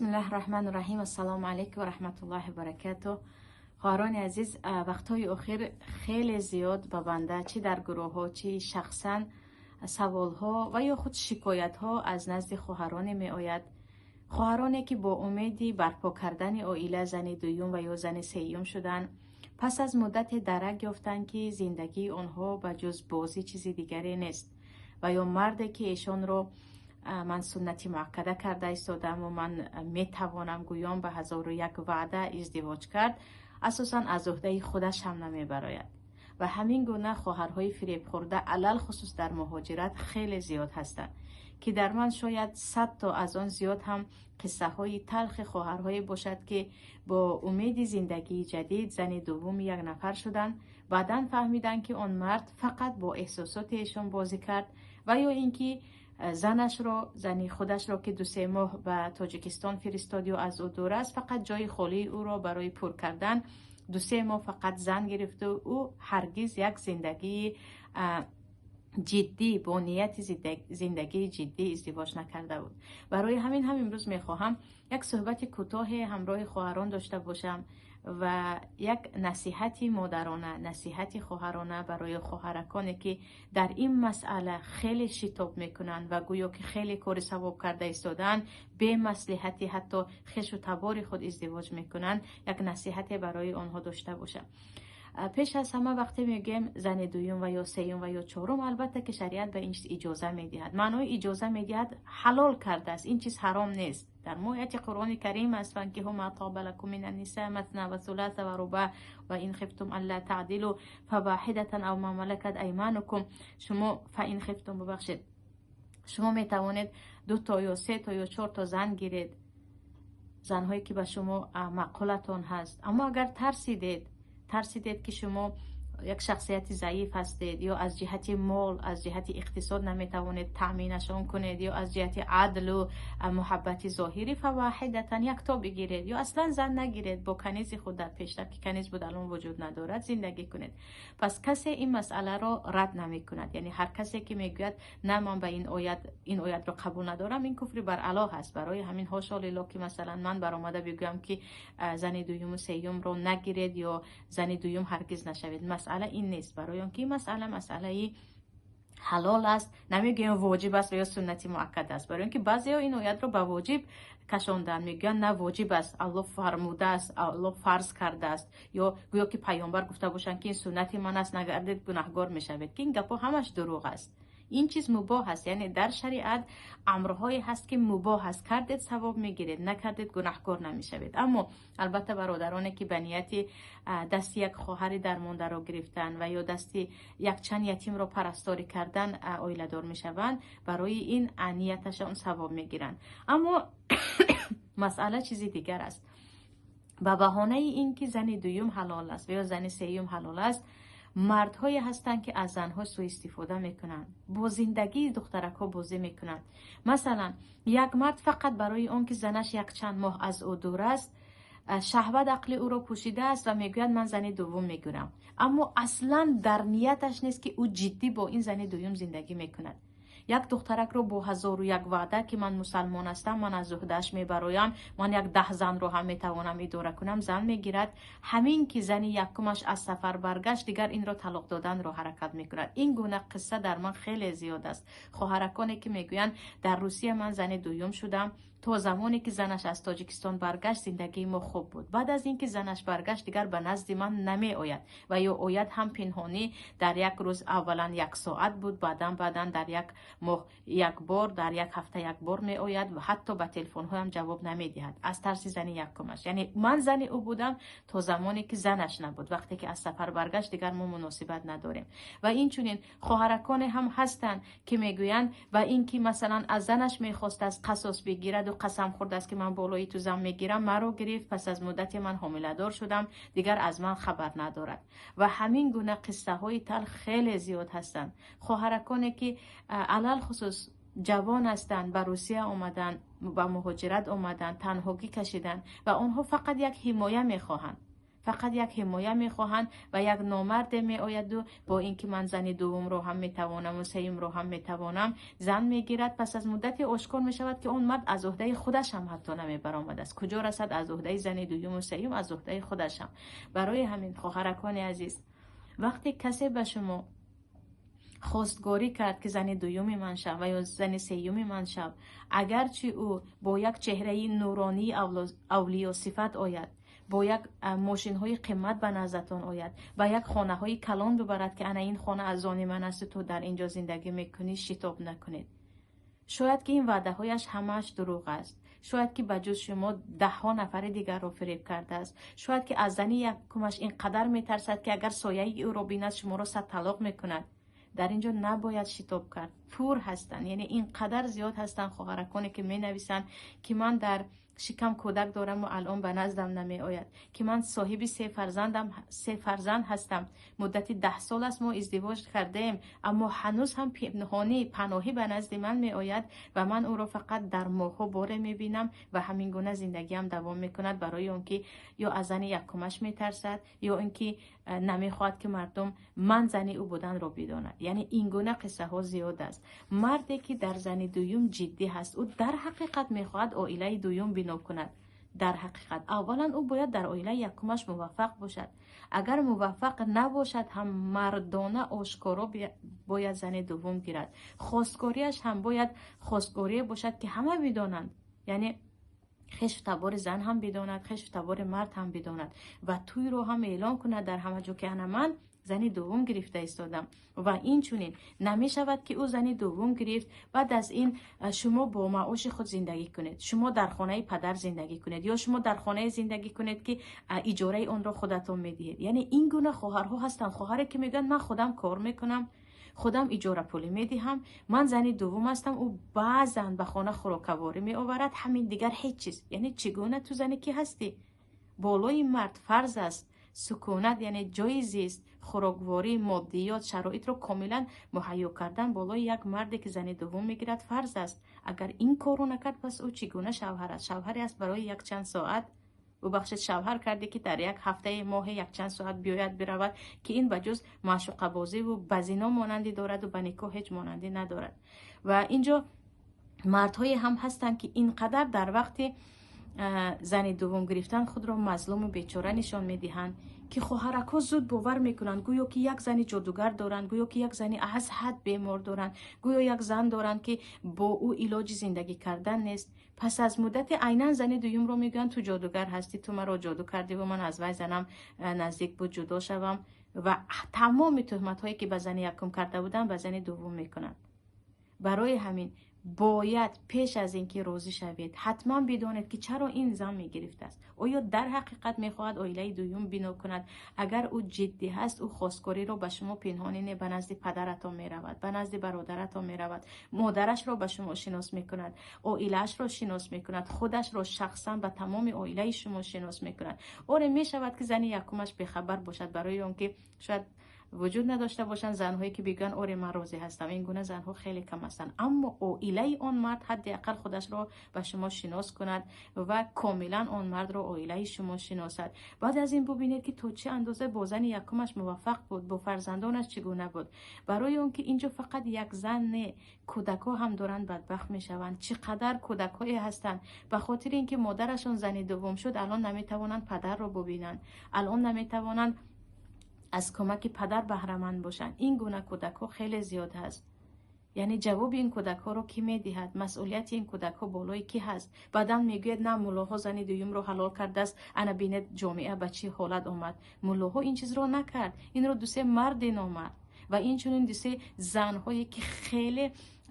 Бисмиллаҳи раҳмани раҳим. Ассалому алайкум ва раҳматуллоҳи ва баракатуҳ. Хоҳарони азиз, вақтҳои охир хеле зиёд ба банда, чӣ дар гурӯҳҳо, чӣ шахсан, саволҳо ва ё худ шикоятҳо аз назди хоҳароне меояд. Хоҳароне, ки бо умеди барпо кардани оила зани дуюм ва ё зани сеюм шуданд, пас аз муддате дарак ёфтанд, ки зиндагии онҳо ба ҷуз бозӣ чизи дигаре нест ва ё марде, ки эшонро ман суннати муаккада карда истодаму ман метавонам гӯён ба ҳазору як ваъда издивоҷ кард, асосан аз уҳдаи худаш ҳам намебарояд. Ва ҳамин гуна хоҳарҳои фиребхӯрда, алалхусус дар муҳоҷират, хеле зиёд ҳастанд, ки дар ман шояд 100 то аз он зиёд ҳам қиссаҳои талхи хоҳарҳое бошад, ки бо умеди зиндагии ҷадид зани дуввуми як нафар шуданд, баъдан фаҳмиданд, ки он мард фақат бо эҳсосоти эшон бозӣ кард ва ё ин ки занашро, зани худашро, ки 2-се моҳ ба Тоҷикистон фиристод ё аз ӯ дур аст, фақат ҷои холии ӯро барои пур кардан 2-се моҳ фақат зан гирифту ӯ ҳаргиз як зиндагии ҷиддӣ, бо нияти зиндагии ҷиддӣ издивоҷ накарда буд. Барои ҳамин ҳам имрӯз мехоҳам як суҳбати кӯтоҳе ҳамроҳи хоҳарон дошта бошам ва як насиҳати модарона, насиҳати хоҳарона барои хоҳараконе, ки дар ин масъала хеле шитоб мекунанд ва гӯё ки хеле кори савоб карда истодаанд, бемаслиҳати ҳатто хешу табори худ издивоҷ мекунанд, як насиҳате барои онҳо дошта бошам. Пеш аз ҳама, вақте мегӯем зани дуюм ва ё сеюм ва ё чорум, албатта ки шариат ба ин чиз иҷоза медиҳад. Маънои иҷоза медиҳад, ҳалол кардааст, ин чиз ҳаром нест. Дар мо ояти Қуръони Карим аст: فانكحوا ما طاب لكم من النساء مثنى وثلاث ورباع وإن خفتم ألا تعدلوا فواحدة أو ما ملكت أيمانكم. Шумо فإن خفتم, бубахшед, шумо метавонед ду то ё се то ё чор то зан гиред, занҳое ки ба шумо маъқулатон ҳаст. Аммо агар тарсидед, ки шумо як шахсияти заиф ҳастед ё аз ҷиҳати мол, аз ҷиҳати иқтисод наметавонед таъминашон кунед ё аз ҷиҳати адлу муҳаббати зоҳирӣ, فواحدة, якто бигиред ё аслан зан нагиред, бо канизи худ, дар пештар ки каниз буд, алон вуҷуд надорад, зиндагӣ кунед. Пас касе ин масъаларо рад намекунад. Яъне ҳар касе ки мегӯяд: «На, ман ба ин оят, ин оятро қабул надорам», ин куфри бар Аллоҳ аст. Барои ҳамин, ҳошо лиллоҳ, ки масалан ман баромада бигӯям, ки зани дуюму сеюмро нагиред ё зани дуюм ҳаргиз нашавед. Масъала ин нест, барои он ки ин масъала масъалаи ҳалол аст. Намегӯем воҷиб аст ва ё суннати муаккад аст, барои он ки баъзеҳо ин оятро ба воҷиб кашонданд, мегӯянд: «На, воҷиб аст, Аллоҳ фармудааст, Аллоҳ фарз кардааст», ё гӯё ки паёмбар гуфта бошанд, ки ин суннати ман аст, нагардед, гунаҳгор мешавед, ки ин гапҳо ҳамаш дурӯғ аст. Ин чиз мубоҳ аст, яъне дар шариат амрҳое ҳаст, ки мубоҳ аст. Кардед, савоб мегиред, накардед, гунаҳкор намешавед. Аммо албатта бародароне, ки ба нияти дасти як хоҳари дармондаро гирифтан ва ё дасти якчанд ятимро парасторӣ кардан оиладор мешаванд, барои ин нияташон савоб мегиранд. Аммо масъала чизи дигар аст. Ба баҳонаи ин ки зани дуюм ҳалол аст ва ё зани сеюм ҳалол аст, мардҳое ҳастанд, ки аз занҳо суистифода мекунанд, бо зиндагии духтаракҳо бозӣ мекунанд. Масалан, як мард фақат барои он ки занаш якчанд моҳ аз ӯ дур аст, шаҳват ақли ӯро пӯшидааст ва мегӯяд: «Ман зани дуввум мегирам». Аммо аслан дар нияташ нест, ки ӯ ҷиддӣ бо ин зани дуюм зиндагӣ мекунад. Як духтаракро бо ҳазору як ваъда, ки ман мусалмон ҳастам, ман аз уҳдааш мебароям, ман як 10 занро ҳам метавонам идора кунам, зан мегирад. Ҳамин ки зани якумаш аз сафар баргашт, дигар инро талоқ доданро ҳаракат мекунад. Ин гуна қисса дар ман хеле зиёд аст. Хоҳараконе, ки мегӯянд: «Дар Русия ман зани дуюм шудам. То замоне ки занаш аз Тоҷикистон баргашт, зиндагии мо хуб буд. Баъд аз ин ки занаш баргашт, дигар ба назди ман намеояд ва ё ояд ҳам пинҳонӣ, дар як рӯз аввалан як соат буд, баъдан дар як моҳ як бор, дар як ҳафта як бор меояд ва ҳатто ба телефонҳоям ҷавоб намедиҳад аз тарси зани якумаш. Яъне ман зани ӯ будам то замоне ки занаш набуд. Вақте ки аз сафар баргашт, дигар мо муносибат надорем». Ва инчунин хоҳараконе ҳам ҳастанд, ки мегӯянд, ба ин ки масалан аз занаш мехостааст қасос бигираду қасам хӯрдааст, ки ман болои ту зан мегирам, маро гирифт, пас аз муддате ман ҳомиладор шудам, дигар аз ман хабар надорад. Ва ҳамин гуна қиссаҳои талх хеле зиёд ҳастанд. Хоҳараконе, ки алалхусус ҷавон ҳастанд, ба Русия омаданд, ба муҳоҷират омаданд, танҳогӣ кашиданд ва онҳо фақат як ҳимоя мехоҳанд. Фақат як ҳимоя мехоҳанд ва як номарде меояду бо ин ки ман зани дуввумро ҳам метавонаму сеюмро ҳам метавонам, зан мегирад. Пас аз муддате ошкор мешавад, ки он мард аз уҳдаи худаш ҳам ҳатто намебаромадааст. Куҷо расад аз уҳдаи зани дуюму сеюм, аз уҳдаи худаш ҳам. Барои ҳамин, хоҳаракони азиз, вақте касе ба шумо хостгорӣ кард, ки зани дуюми ман шав ва ё зани сеюми ман шав, агарчи ӯ бо як чеҳраи нуронии авлиёсифат ояд, бо як мошинҳои қимат ба наздатон ояд, ба як хонаҳои калон бибарад, ки ана ин хона аз они ман асту ту дар ин ҷо зиндагӣ мекунӣ, шитоб накунед. Шояд ки ин ваъдаҳояш ҳамааш дурӯғ аст. Шояд ки ба ҷуз шумо даҳҳо нафари дигарро фиреб кардааст. Шояд ки аз зани якумаш ин қадар метарсад, ки агар сояи ӯро бинад, шуморо сад талоқ мекунад. Дар ин ҷо набояд шитоб кард. Пур ҳастанд, яъне ин қадар зиёд ҳастанд хоҳараконе, ки менависанд, ки ман дар шикам кӯдак дораму алон ба наздам намеояд, ки ман соҳиби се фарзандам, се фарзанд ҳастам, муддати 10 сол аст мо издивоҷ кардаем, аммо ҳанӯз ҳам пинҳонӣ паноҳӣ ба назди ман меояд ва ман ӯро фақат дар моҳҳо боре мебинам ва ҳамин гуна зиндагиам давом мекунад. Барои он ки ё аз зани якумаш метарсад, ё ин ки намехоҳад, ки мардум ман зани ӯ буданро бидонад. Яъне ин гуна қиссаҳо зиёд аст. Марде ки дар зани дуюм ҷиддӣ ҳаст, ӯ дар ҳақиқат мехоҳад оилаи дуюм бино кунад. Дар ҳақиқат аввалан ӯ бояд дар оилаи якумаш муваффақ бошад. Агар муваффақ набошад ҳам, мардона ошкоро бояд зани дуввум гирад. Хостгориаш ҳам бояд хостгорие бошад, ки ҳама бидонанд, яъне хешу табори зан ҳам бидонад, хешу табори мард ҳам бидонад ва тӯйро ҳам эълон кунад дар ҳама ҷо, ки ана ман зани дуввум гирифта истодам. Ва инчунин намешавад, ки ӯ зани дуввум гирифт, баъд аз ин шумо бо маоши худ зиндагӣ кунед, шумо дар хонаи падар зиндагӣ кунед ё шумо дар хонае зиндагӣ кунед, ки иҷораи онро худатон медиҳед. Яъне ин гуна хоҳарҳо ҳастанд, хоҳаре ки мегӯянд: ман худам кор мекунам, худам иҷорапулӣ медиҳам, ман зани дуввум ҳастам, ӯ баъзан ба хона хӯрокаворӣ меоварад, ҳамин, дигар ҳеҷ чиз. Яъне чӣ гуна ту зани кӣ ҳастӣ? Болои мард фарз аст сукунат, яъне ҷои зист, хӯрокворӣ, моддиёт, шароитро комилан муҳайё кардан болои як марде ки зани дуввум мегирад фарз аст. Агар ин корро накард, пас ӯ чӣ гуна шавҳар аст? Шавҳаре аст барои якчанд соат. Бубахшед, шавҳар карде, ки дар як ҳафтаи моҳе якчанд соат биёяд, биравад, ки ин ба ҷуз маъшуқабозиву ба зино монандӣ дораду ба никоҳ ҳеҷ монандӣ надорад. Ва инҷо мардҳое ҳам ҳастанд, ки ин қадар дар вақти зани дуввум гирифтан худро мазлуму бечора нишон медиҳанд, ки хоҳаракҳо зуд бовар мекунанд, гӯё ки як зани ҷодугар доранд, гӯё ки як зани аз ҳад бемор доранд, гӯё як зан доранд, ки бо ӯ илоҷи зиндагӣ кардан нест. Пас аз муддате айнан зани дуюмро мегӯянд: ту ҷодугар ҳастӣ, ту маро ҷоду кардиву ман аз вай занам наздик буд ҷудо шавам. Ва тамоми тӯҳматҳое, ки ба зани якум карда буданд, ба зани дуввум мекунанд. Барои ҳамин бояд пеш аз ин ки розӣ шавед, ҳатман бидонед, ки чаро ин зан мегирифтааст. Оё дар ҳақиқат мехоҳад оилаи дуюм бино кунад? Агар ӯ ҷиддӣ ҳаст, ӯ хосткориро ба шумо пинҳонӣ не, ба назди падаратон меравад, ба назди бародаратон меравад, модарашро ба шумо шинос мекунад, оилаашро шинос мекунад, худашро шахсан ба тамоми оилаи шумо шинос мекунад. Оре, мешавад, ки зани якумаш бехабар бошад, барои он ки шояд вуҷуд надошта бошанд занҳое, ки бигӯянд: оре, ман розӣ ҳастам. Ин гуна занҳо хеле кам ҳастанд. Аммо оилаи он мард ҳадди ақал худашро ба шумо шинос кунад ва комилан он мардро оилаи шумо шиносад. Баъд аз ин бубинед, ки то чӣ андоза бо зани якумаш муваффақ буд, бо фарзандонаш чӣ гуна буд. Барои он ки инҷо фақат як зан не, кӯдакҳо ҳам доранд бадбахт мешаванд. Чӣ қадар кӯдакҳое ҳастанд, ба хотири ин ки модарашон зани дуввум шуд, алон наметавонанд падарро бубинанд, алон наметавонанд аз кӯмаки падар баҳраманд бошанд. Ин гуна кӯдакҳо хеле зиёд ҳаст. Яъне ҷавоби ин кӯдакҳоро кӣ медиҳад? Масъулияти ин кӯдакҳо болои кӣ ҳаст? Баъдан мегӯяд: на, муллоҳо зани дуюмро ҳалол кардааст, ана бинед, ҷомеа ба чӣ ҳолат омад. Муллоҳо ин чизро накард, инро дусе марде номард ва инчунин дусе занҳое, ки хеле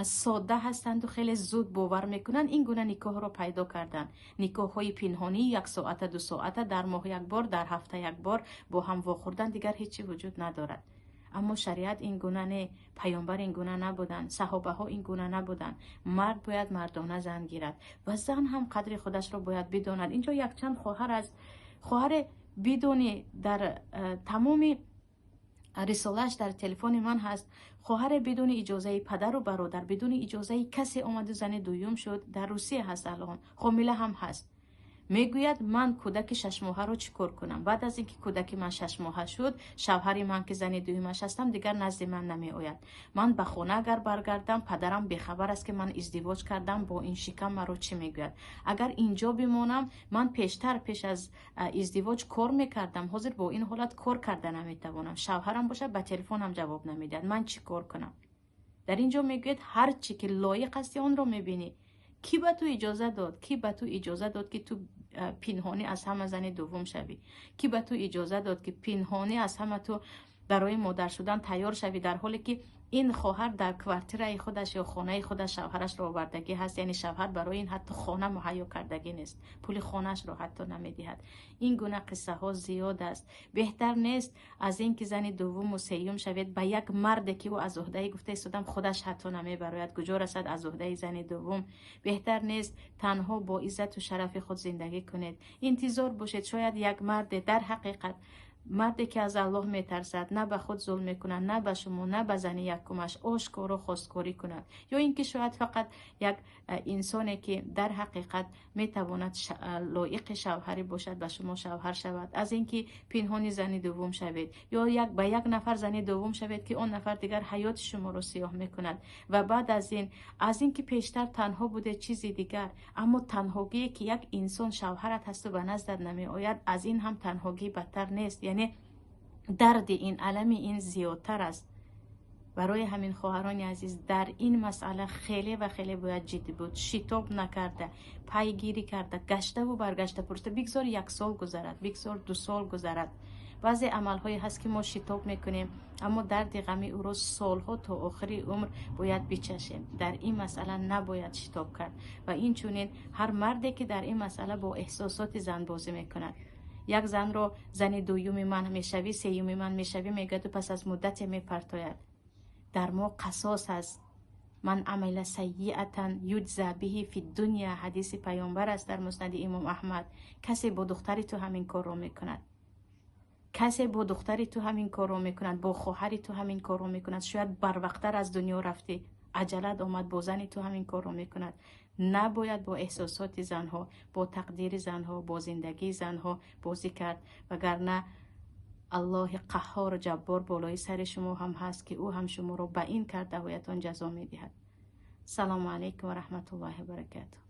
содда ҳастанду хеле зуд бовар мекунанд, ин гуна никоҳро пайдо карданд. Никоҳҳои пинҳонӣ, як соата, 2 соата, дар моҳ як бор, дар ҳафта як бор бо ҳам вохӯрдан, дигар ҳеҷ чи вуҷуд надорад. Аммо шариат ин гуна не, паёмбар ин гуна набуданд, саҳобаҳо ин гуна набуданд. Мард бояд мардона зан гирад ва зан ҳам қадри худашро бояд бидонад. Инҷо якчанд хоҳар аст. Хоҳаре бидони дар тамоми рисолааш дар телефони ман ҳаст. Хоҳаре бидуни иҷозаи падару бародар, бидуни иҷозаи касе омаду зани дуюм шуд. Дар Русия ҳаст, алон ҳомила ҳам ҳаст. Мегӯяд, ман кӯдаки 6 моҳаро чӣ кор кунам? Баъд аз ин ки кӯдаки ман 6 моҳа шуд, шавҳари ман, ки зани дуюмаш ҳастам, дигар назди ман намеояд. Ман ба хона агар баргардам, падарам бехабар аст, ки ман издивоҷ кардам. Бо ин шикам маро чӣ мегӯяд? Агар инҷо бимонам, ман пештар, пеш аз издивоҷ, кор мекардам, ҳозир бо ин ҳолат кор карда наметавонам. Шавҳарам бошад, ба телефонам ҷавоб намедиҳад. Ман чӣ кор кунам? Дар ин ҷо мегӯяд, ҳар чӣ ки лоиқ ҳасти, онро мебинӣ. Кӣ ба ту иҷоза дод? Кӣ ба ту иҷоза дод, ки ту пинҳонӣ аз ҳама зани дуввум шавӣ? Кӣ ба ту иҷоза дод, ки пинҳонӣ аз ҳама ту барои модар шудан тайёр шавӣ, дар ҳоле ки ин хоҳар дар квартираи худаш ё хонаи худаш шавҳарашро овардагӣ ҳаст? Яъне шавҳар барои ин ҳатто хона муҳайё кардагӣ нест, пули хонаашро ҳатто намедиҳад. Ин гуна қиссаҳо зиёд аст. Беҳтар нест аз ин ки зани дуввуму сеюм шавед ба як марде, ки ӯ аз уҳдаи, гуфта истодам, худаш ҳатто намебарояд, куҷо расад аз уҳдаи зани дуввум? Беҳтар нест танҳо бо иззату шарафи худ зиндагӣ кунед? Интизор бошед, шояд як марде, дар ҳақиқат марде, ки аз Аллоҳ метарсад, на ба худ зулм мекунад, на ба шумо, на ба зани якумаш, ошкоро хосткорӣ кунад. Ё ин ки шояд фақат як инсоне, ки дар ҳақиқат метавонад лоиқи шавҳарӣ бошад, ба шумо шавҳар шавад, аз ин ки пинҳони зани дуввум шавед ё ба як нафар зани дуввум шавед, ки он нафар дигар ҳаёти шуморо сиёҳ мекунад. Ва баъд аз ин, аз ин ки пештар танҳо буде, чизи дигар, аммо танҳогие, ки як инсон шавҳарат ҳасту ба наздат намеояд, аз ин ҳам танҳогӣ бадтар нест. Яъне дарди ин, алами ин зиёдтар аст. Барои ҳамин, хоҳарони азиз, дар ин масъала хеле ва хеле бояд ҷиддӣ буд, шитоб накарда, пайгирӣ карда, гаштаву баргашта пурсида. Бигзор як сол гузарад, бигзор 2 сол гузарад. Баъзе амалҳое ҳаст, ки мо шитоб мекунем, аммо дарди ғами ӯро солҳо, то охири умр бояд бичашем. Дар ин масъала набояд шитоб кард. Ва инчунин ҳар марде, ки дар ин масъала бо эҳсосоти зан бозӣ мекунад, як занро зани дуюми ман мешавӣ, сеюми ман мешавӣ мегӯяду пас аз муддате мепартояд, дар мо қасос аст. من عمل سيئة يجز به في الدنيا, ҳадиси паёмбар аст дар Муснади Имом Аҳмад. Касе бо духтари ту ҳамин корро мекунад, касе бо духтари ту ҳамин корро мекунад, бо хоҳари ту ҳамин корро мекунад, шояд барвақттар аз дунё рафтӣ, аҷалат омад, бо зани ту ҳамин корро мекунад. Набояд бо эҳсосоти занҳо, бо тақдири занҳо, бо зиндагии занҳо бозӣ кард, вагарна Аллоҳи Қаҳҳору Ҷаббор болои сари шумо ҳам ҳаст, ки ӯ ҳам шуморо ба ин кардаҳоятон ҷазо медиҳад. Салому алайкум ва раҳматуллоҳи ва баракатуҳ.